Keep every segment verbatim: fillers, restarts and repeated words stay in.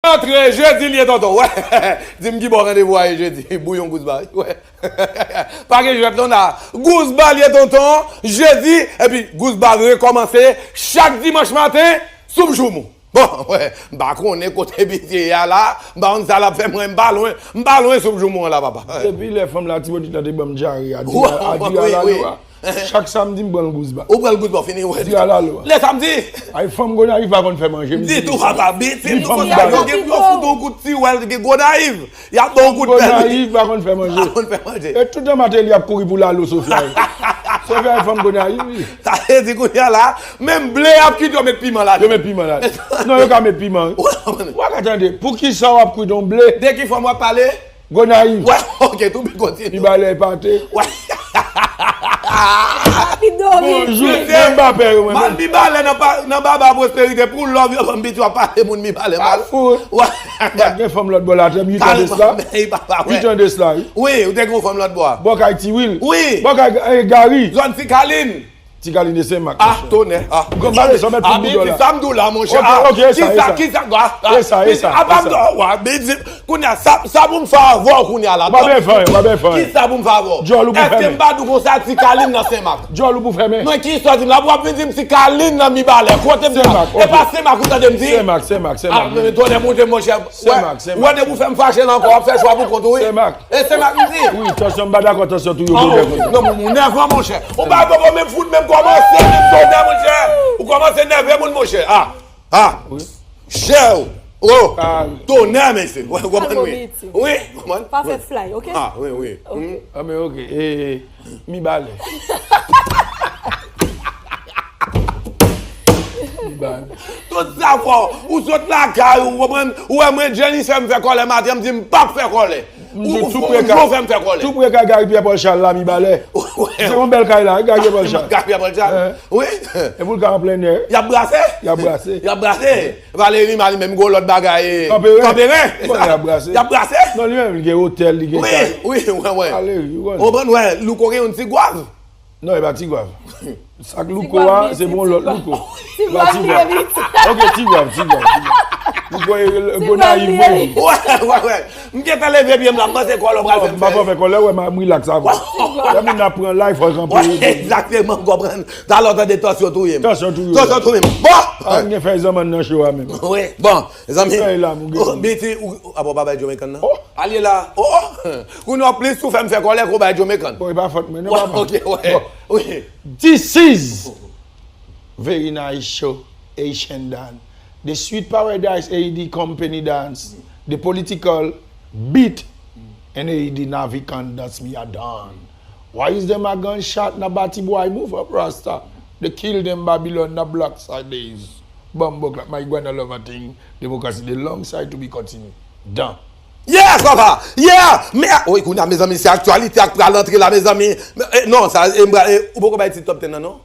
Antre jedi l ye tonton, wè. Di m ki bò randevou a ye jedi. Bouyon Gouzba, wè. Pa gen jwèt non la. Gouzba l ye tonton, jedi, epi Gouzba rekòmanse chak dimanch maten, Soup Joumou. Bon, wè, m pa konnen kote Biti ye a la, m pa konn sa l ap fè mwen, m pa lwen, m pa lwen Soup Joumou an la, papa. Depi lè fanm Latibonit lan te ban m dyare a, di a, a, di a la lwa. Chak samdi m pran l Gouzba. Ou pran l Gouzba, fini, wè. Di a la lwa. Lè samdi. Ay, fanm Gonayiv pa konn fè manje, m di tou, papa, Biti, nou konn sa, yo gen, yo fout yon kout tiwèl, gen Gonayiv. Y ap ba w kout pèl. Gonayiv pa konn fè manje. Pa konn fè manje. E tout an Mateli ap kouri pou lalo Sofia yo. Sofia e fanm Gonayiv, wi. Sa vle di kounye a la, menm ble y ap kwit yo met piman ladan. Yo met piman ladan. Non, yo ka met piman, wi. Ou pa ka tande. Poukisa w ap kwit yon ble? De ki fanm w ap pale? Gonayiv. Wè, ok, tou byen kontinye. Mibalè epate. Wè. Bonjou, mwen pa pè yo, mwen. Man Mibalè nan pa, nan Baba Prosperite, pou love yo, ban m piti w ap pale moun Mibalè mal. Fout. Wè. Mwen gen fanm lòt bò latè, uit an de sla. Uit an de sla, wi. Wi, ou te gen yon fanm lòt bò a. Bò kay Ti Wil. Wi. Bò kay, eh, Gary. Zòn Ti Kalin. Ti Kalin e Senmak. Ah, tonè. Ah. Grann bagay sa w mèt pou bouda la. Sa m di w la, monchè. Ok, ok, e sa, e sa. Kisa, kisa, e sa, e sa. Apa m di w, wa, men di, kounye a, sa, sa pou m fè avè w kounye a la. W ap byen fè anyen, w ap byen fè anyen. Kisa pou m fè avè w? Djòl ou pou fèmen. Èske m pa di w konsa Ti Kalin nan Senmak? Djòl ou pou fèmen. Non, kisa w di m la? W ap vin di m Ti Kalin nan Mibalè. Kote m di la? Senmak, ok. E pa Senmak ou tande m di? Senmak, Senmak, Senmak. Ah, men tonè monte, monchè. Senmak, Senmak. Wè, depi w fè m fache la ankò, w ap fè chwa pou kont ou, wi. Senmak. E Senmak m di? Wi, tansyon, m pa dakò tansyon tou yo tonè konsa. Non, moun nèvan, monchè. Ou pa poko menm fout, menm kòmanse, menm tonè, monchè. Ou kòmanse nève moun, monchè. Ah, ah. Wi. Chè, oh. Tonè, mesye. Ou konprann, wi. Wi, konprann? Pa fè fly, ok? Ah, wi, wi. Ok. Ah, men ok. E, Mibalè. Mibalè. Tout sa fò, ou sot lakay, ou konprann? Ou wè mwen, Jenny fè m fè kòlè maten, m di m p ap fè kòlè. Ou, ou, ou fè m fè kòlè. Tou pre kay Gary Pierre Paul Charles la, Mibalè. Se yon bèl kay la, Gary Pierre Paul Charles. Gary Pierre Paul Charles. Wi. E pou l ka anplennè. Y ap brase? Y ap brase. Y ap brase. Valéry Numa li menm gwo lòt bagay. Kanperen. Kanperen. Bon, y ap brase. Y ap brase. Non, li menm, li gen otèl, li gen kay. Wi, wi, wè, wè. Valéry, wi. Ou konprann, wè, Louko gen yon ti gwav. Non, e pa Ti Gwav. Sa k Louko a, se bon lòt Louko. Ti Gwav li ye piti. Ok, Ti Gwav, Ti Gwav, Ti Gwav. Louko e Gonayiv, wi. Wè, wè, wè. M gentan leve pye m la, m panse kòlè w pral fè m fè. M pa fè kòlè, wè, m ap relax avè w. Lè moun ap pran life, fò kanpe. Wè, egzakteman, m konprann. Talè w tande tansyon touye m. Tansyon touye m. Tansyon touye m. Bon! An gen fèy zanmann nan cho a menm. Wi, bon, zanmi. Fèy la, m gen. Biti, ou, apa w pa bay Jamaican nan? Oh! Al ye la. Oh, oh. Kounye a w plis tou fè m fè kòlè ke w bay Jamaican. Bon, e pa fòt mwen, non, papa. Ok, wè. Bon. Wi. This is very nice show, Haitian Don. The Sweet Paradise A D Company dance, the political beat, and A D Navican dance me a don. Why is dem a gunshot na batty boy move up Rasta? They kill dem Babylon na black side days. Bumbo clap, marijuana lover thing, democracy the long side to be continued. Don. Yes, papa! Yeah! Men, ah, wi, kounye a, mezanmi, se aktyalite ak pral antre la, mezanmi. Men, eh, non, sa, eh, m pral, eh, ou poko bay tit top ten nan, non?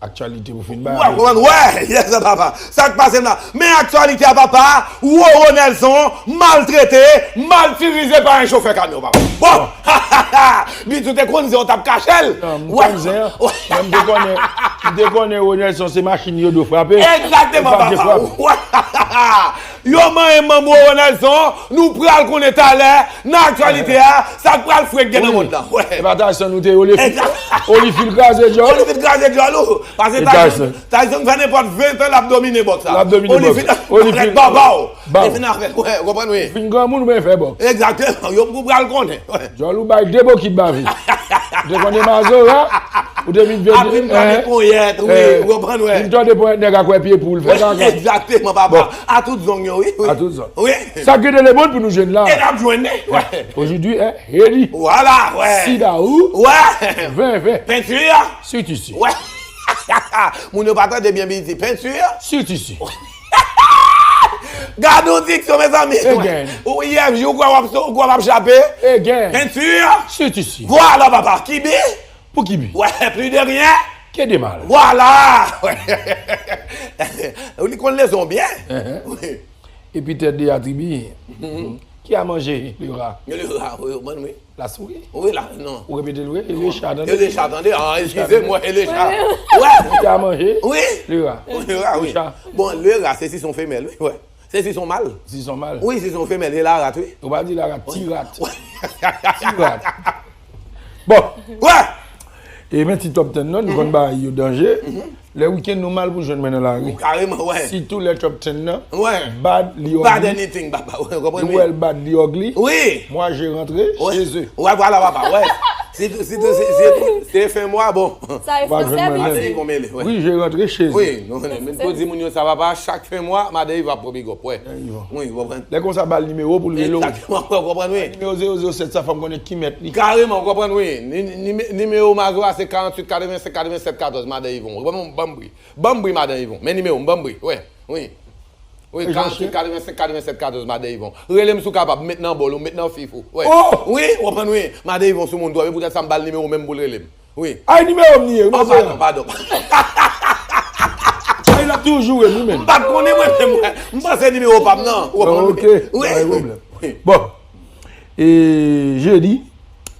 Aktyalite pou fin bay. Wè, konprann, wè, yes, papa. Sa k pase m la? Men aktyalite a, papa, Roro Nelson, maltrete, matirize pa yon chofè kamyon, papa. Bon! Biti, ou te konn zen, ou t ap kache l. Non, m konn zen an. Men m te konnen, m te konnen Roro Nelson se machin yo do frape. Egzakteman, papa. Yo manyen manm Roro Nelson, nou pral konnen talè, nan aktyalite a, sa k pral frenk gen nan mond lan. Wè. E pa Tyson nou te ye, Holyfield. Holyfield kraze djòl. Holyfield kraze djòl ou. Paske Tyson, Tyson fè nenpòt ven tan l ap domine bòks la. L ap domine bòks. Holyfield, Holyfield. Baba w. Bam. E fin avè, wè, ou konprann, wi. Fin granmoun, ou byen fè bòks. Egzakteman, yo pou pral konnen. Wè. Djòl ou bay de bokit bave. Ou te konnen Mazora, ou te vin vye. Apre m pran de ponyèt, wi, ou konprann, wè. Vin tande ponyèt nèg ak wè pye poul, fè kaka. Egzakteman, papa. A tout zong yo, wi, wi. A tout zong. Wi. Sa k rete lemonn pou nou jwenn la. E n ap jwenn li, wè. Ojodwi, en, Heli. Vwala, wè. Sida ou. Wè. Ven, ven. Penti. Sirtisi. Wè. Moun yo pa tande byen, Biti. Penti. Sirtisi. Gade yon diksyon, mezanmi. Egen. Ou I F J, ou kwè w ap so-, ou kwè w ap chape? Egen. Penti. Sirtisi. Vwala, papa. Kibi? Pou kibi. Wè, plis de ryen. Ke de mal. Vwala. Li konn leson byen. Wi. Epitèt de atribi. Qui a mangé le rat? Le rat, wi, ou konprann, wi. La souris. Wi, la, non. Ou repete l, wi. E le chat, tande. E le chat, tande. Ah, excusez-moi, e le chat. Wè. Qui a mangé le rat? Le rat, wi. Le chat. Bon, le rat, se si se yon femèl, wi, wè. Se si se yon mal. Si se yon mal. Wi, si se yon femèl, se larat, wi. Ou pa di larat, ti rat. Ti rat. Bon. Wè! E men ti top ten nan, nou konn bagay yo danje. Lè wikenn nou mal pou jwenn mwen nan lari. Kareman, wè. Sitou lè top ten nan. Wè. Bad, li ugly. Bad anything, papa. Wè, konprann, wi. Li wè l bad, li ugly. Wi. Moi, je rentre chez eux. Wè, vwala, papa, wè. Sitou, sitou, se, se, se fen mwa, bon. Sa e fransè, piti. Madan Yvon mele, wè. Wi, je rentre chez eux. Wi, nou konnen, men tou di moun yo sa, papa, chak fen mwa, Madan Yvon ap pran big up, wè. Wi, ou konprann. Lè konsa, ba l nimewo pou l rele w. Egzakteman, ou konprann, wi. Nimewo zewo zewo sèt, sa fò m konnen ki mèt li. Kareman, ou konpran, wi. Ni-, ni-, nimewo Mazo a se karanntuit katrevensenk katrevennsèt katòz, Madan Yvon. Ou konprann, ban m bri. Ban m bri, Madan Yvon. Men nimewo m, ban m bri. Wi, wi. Wi, karanntuit katrevensenk katrevennsèt katòz, Madan Yvon. Rele m si w kapab, m met nan bòl ou, m met nan fif ou. Wi. Wi, ou konprann, wi. Madan Yvon sou moun twòp, e poutèt sa m ba l nimewo menm pou l rele m. Wi. Ay, nimewo m li ye, wi, oh, padon, padon. Ay, l ap toujou joure nou menm. M pa t konnen mwen menm, mwen. M panse nimewo pa m nan. Ou konprann? Ok, pa gen pwoblèm. Bon, e jedi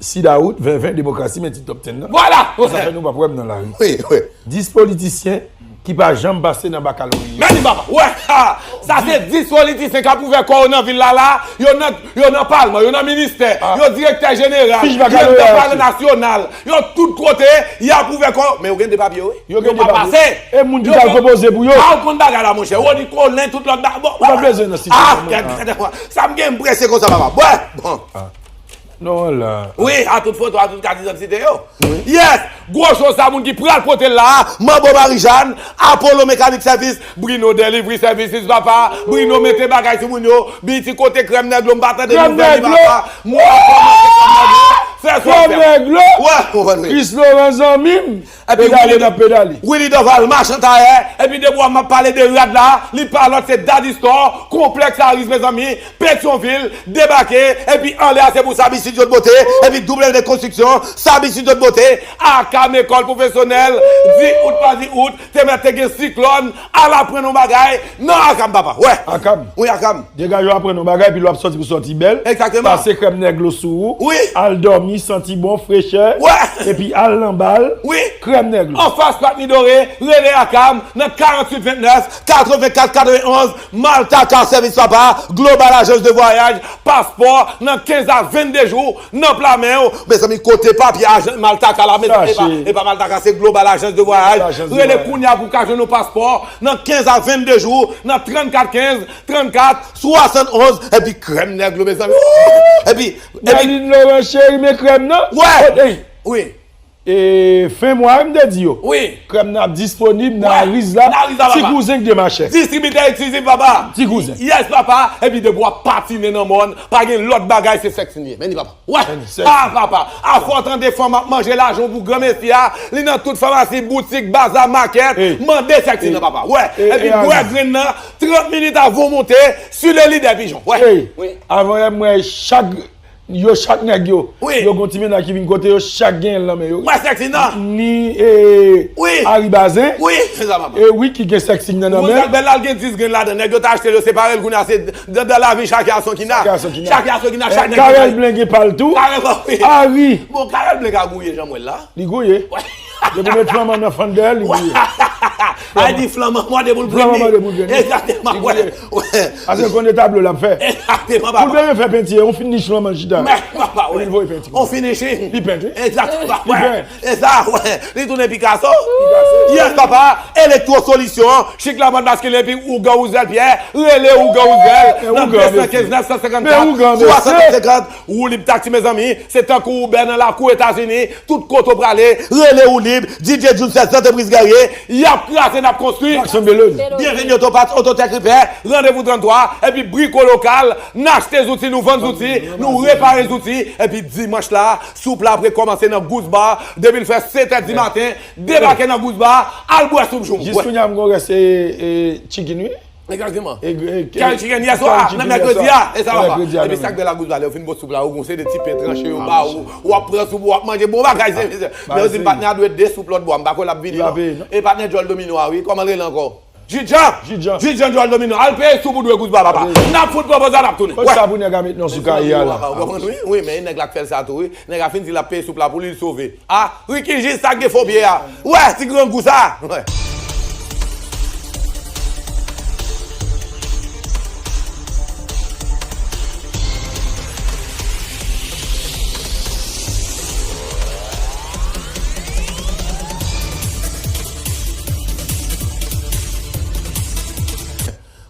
sis dawout ven ven, demokrasi, men ti top ten nan. Vwala! Sa fè nou p ap wè m nan lari. Wi, wi. Dis politisyen ki pa janm pase nan bakalorye. Men li papa, wè, ha! Sa se dis politisyen k ap ouvè kò yo nan vil la la, yo nan, yo nan palman, yo nan ministè, yo direktè jeneral, direktè palè nasyonal, yo tout kote, y ap ouvè kò, men yo gen de papye, wi. Yo gen de papye. Yo pa pase. E moun ki t al konpoze pou yo. A, ou konn bagay la, monchè. Rony Colin, tout lòt bagay. Bon, ou pa bezwen nan site. Ah, gade, gade, sa m gen, m prese konsa, papa. Bwè, bon. Non, la. Wi, a tout foto, a tout kat idantite yo. Yes! Gwo cho sa, moun ki pral pote l la, Manbo Marijàn, Apollo Mechanic Service, Bruno Delivery Services, papa. Bruno mete bagay sou moun yo. Biti kote krèm nèg lo, m pa tande nouvèl li, papa. Mwen ap kòmanse krèm nèg lo. Fè sa w fè. Krèm nèg lo. Wè, ou konprann, wi. Chris Laurent, zanmi m. Epi pedale, n ap pedale. Willy Doval, machan tayè. Epi depi w ap pale de rad la, li pa lòt, se Daddy Store, konplèks Aris, mezanmi, Petyonvil, debake, epi anlè a, se pou Sabi Studio de Beauté, epi W D Konstriksyon, Sabi Studio de Beauté, Akam Ekòl Pwofesyonèl, di out pa di out, te mèt te gen siklòn, al aprann yon bagay, nan Akam, papa, wè. Akam. Wi, Akam. Degaje w aprann yon bagay, epi lè w ap sòti pou sòti bèl. Egzakteman. Pase krèm nèg lo sou ou. Wi. Al dòmi, santi bon, frechè. Wè. Epi al nan bal. Wi. Krèm nèg lo. Anfas Pat Midore, rele Akam nan karanntuit ventnèf, katrevenkat katrevenonz, Maltaka Sèvis Papa, Global Ajans de Vwayaj, paspò nan kenz a vennde jou, nan pla men w. Mezanmi, kote papye ajan Maltaka la, mezanmi, e pa, e pa Maltaka, se Global Ajans de Vwayaj. Rele kounye a pou w ka jwenn yon paspò nan kenz a vennde jou, nan trannkat kenz, trannkat, swasannonz, epi krèm nèg lo, mezanmi. Epi, epi Merline Laurent, cheri, men krèm nan. Wè. Wi. E, fen mwa, m te di yo. Wi. Krèm nan ap disponib nan Ariz la. Nan Ariz la, papa. Ti kouzen k demache. Distribitè eksklizif, papa. Ti kouzen. Yes, papa. Epi depi w ap patine nan mòn, pa gen lòt bagay, se Sexy li ye. Men li, papa. Wè. Ah, papa. Afò w tande fanm ap manje lajan w pou granmesi a, li nan tout famasi, boutik, baza, makèt, mande Sexy nan, papa. Wè. Epi bwè grenn nan, trant minit avan w monte, sou le lidè pijon. Wè. Wi. Avan yè, m wè chak Yo chak nèg yo. Wi. Yo gon ti mennaj ki vin kote yo, chak genyen l nan men yo. Mwen Sexy nan. Ni, e, Ari Bazin. Wi, se sa, papa. E wi, ki gen Sexy nan, nan men. Ou konn sa k bèl la, l gen dis grenn ladan. Nèg yo ta achte l, yo separe l, kounye a se dans, dans la vie, chacun a son kina. Chacun a son kina. Chacun a son kina, chak nèg. Carel Blen gen pa l tou. Carel, wi. Ari. Bon, Carel Blen ka gouye, jan m wè l la. Li gouye. Depi w met flanman nan fann dèyè l, li gouye. Ay di flanman mòde pou l premye. Flanman mòde pou l premye. Egzakteman, wè. Paske l konnen tablo l ap fè. Egzakteman, papa. Pou l bezwen fè penti, yon fin nich flanman l chita. Mè, papa, wè. Epi l voye penti. On finishing. Li pent, wi. Egzakteman, papa, wè. Li pent. E sa, wè. Li tounen Picasso. Picasso. Yes, papa. Elektwo Solisyon. Chik Lamòt Maskilen epi Ougan Wouzel Pyè. Rele Ougan Wouzel nan de san kenz nèf san senkannkat swasannonz senkant. Woulib Taxi, mezanmi, se tankou Uber nan lakou Etazini. Tout kote w prale, rele Woulib, D J Jun sèz Antrepriz Guerrier, y ap kraze, n ap konstwi. Jackson Bellone. Byenveni Otopat, Ototèk Ripè, randevou tranntwa, epi Briko Lokal, n achte zouti, nou vann zouti, nou repare zouti, epi dimanch la, soup la ap rekòmanse nan Goose Bar, depi l fè sèt è di maten, debake nan Goose Bar, al bwè soup joumou. Jis kounye a, m gon rès, e, e, chicken, wi. Egzakteman. E, e, Curry chicken yè swa, nan mèkredi a, e sa va pa. Epi sa k bèl a Goose Bar, lè yo fin bo soup la, yo gon seri de ti pen tranche yo ba ou, w ap pran soup ou, w ap manje, bon bagay, se, se. Men yo di m patnè a dwe de soup lòt bò a, m pa kwè l ap vini non. E patnè Djòl Domino a, wi, kòman l rele ankò? Jidjan! Jidjan Djòl Domino, al peye soup ou dwe Goose Bar, papa. N ap fout pwopoze a, n ap tounen. Kot sa pou nèg a met non sou kaye a la? Ou konprann, wi, wi, men nèg la k fè l sa tou, wi. Nèg la fin di l ap peye soup la pou li, l sove. Ah, Ricky Gilles, sa k gen fo pye a. Wè, ti grangou sa. Wè.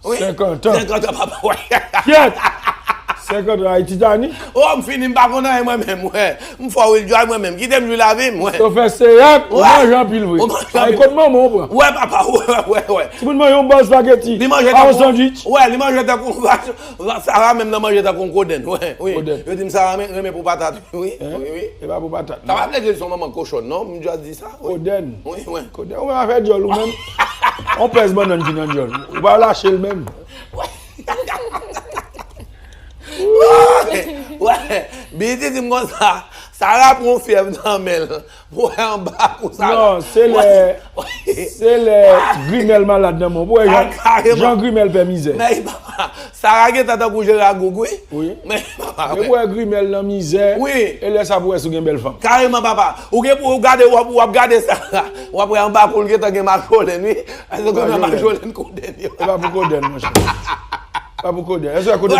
Wi. Senkant an. Senkant an, papa, wè. Kyèt! Senkant an, ay Titanic. Oh, m fini, m pa konn anyen mwen menm, wè. M fò Will Joy mwen menm. Kite m jwi lavi m, wè. Christopher Seyat, ou manje anpil vre. Ay, kot manman w pran? Wè, papa, wè, wè, wè. Timoun manje yon bòl spaghetti. Li manje tankou yon sandwich. Wè, li manje tankou yon Sarah menm nan manje tankou yon kodenn. Wè, wi. Kodenn. Yo di m Sarah renmen pou patat. Wi, wi, wi. E pa pou patat. Sa pa vle di l se yon manman kochòn, non. M just di sa. Kodenn. Wi, wi. Kodenn, ou menm afè dyòl ou menm. On pèz bannann ki nan dyòl. Ou pa lache l menm. Wè, Bidi di m konsa, Sarah pran yon fyèv nan men l. Pou wè anba kou sa. Non, se lè se lè grimèl malad nan men w. Pou wè jan grimèl pè mizè. Men papa, Sarah gentan tankou Jera Goug, wi. Wi. Men papa, Men pou wè grimèl nan mizè. Wi. E lè sa pou wè si w gen bèl fanm. Kareman papa. Ou gen pou w gade, w ap, w ap gade Sarah. W ap wè anba kou l gentan gen majolèn, wi. Èske w konnen majolèn kodenn yo? E pa pou kodenn, monchè. Pa pou kodenn. Èske w konnen